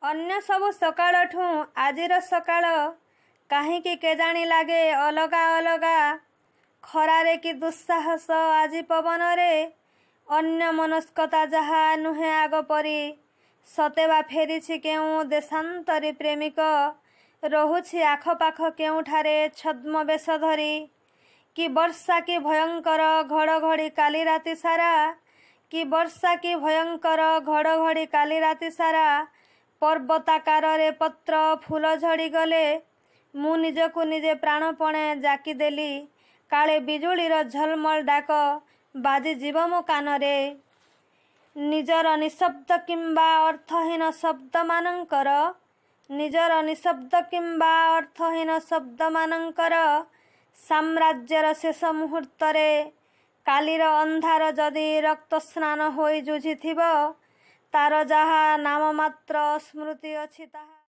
ଅନ୍ୟ ସବୁ ସକାଳଠୁଁ ଆଜିର ସକାଳ କାହିଁକି କେଜାଣି ଲାଗେ ଅଲଗା ଅଲଗା। ଖରାରେ କି ଦୁଃସାହସ ଆଜି ପବନରେ ଅନ୍ୟମନସ୍କତା ଯାହା ନୁହେଁ ଆଗପରି। ସତେଅବା ଫେରିଛି କେଉଁ ଦେଶାନ୍ତରୀ ପ୍ରେମିକ, ରହୁଛି ଆଖପାଖ କେଉଁଠାରେ ଛଦ୍ମବେଶ ଧରି। କି ବର୍ଷା, କି ଭୟଙ୍କର ଘଡ଼ଘଡ଼ି କାଲି ରାତି ସାରା, କି ବର୍ଷା, କି ଭୟଙ୍କର ଘଡ଼ଘଡ଼ି କାଲି ରାତି ସାରା। ପର୍ବତାକାରରେ ପତ୍ର ଫୁଲ ଝଡ଼ିଗଲେ। ମୁଁ ନିଜକୁ ନିଜେ ପ୍ରାଣପଣେ ଜାକିଦେଲି, କାଳେ ବିଜୁଳିର ଝଲମଲ ଡାକ ବାଜିଯିବ ମୋ କାନରେ। ନିଜର ନିଶବ୍ଦ କିମ୍ବା ଅର୍ଥହୀନ ଶବ୍ଦମାନଙ୍କର, ନିଜର ନିଶବ୍ଦ କିମ୍ବା ଅର୍ଥହୀନ ଶବ୍ଦମାନଙ୍କର ସାମ୍ରାଜ୍ୟର ଶେଷ ମୁହୂର୍ତ୍ତରେ କାଲିର ଅନ୍ଧାର ଯଦି ରକ୍ତସ୍ନାନ ହୋଇ ଯୁଝିଥିବ, ତାର ଯାହା ନାମମାତ୍ର ସ୍ମୃତି ଅଛି ତାହା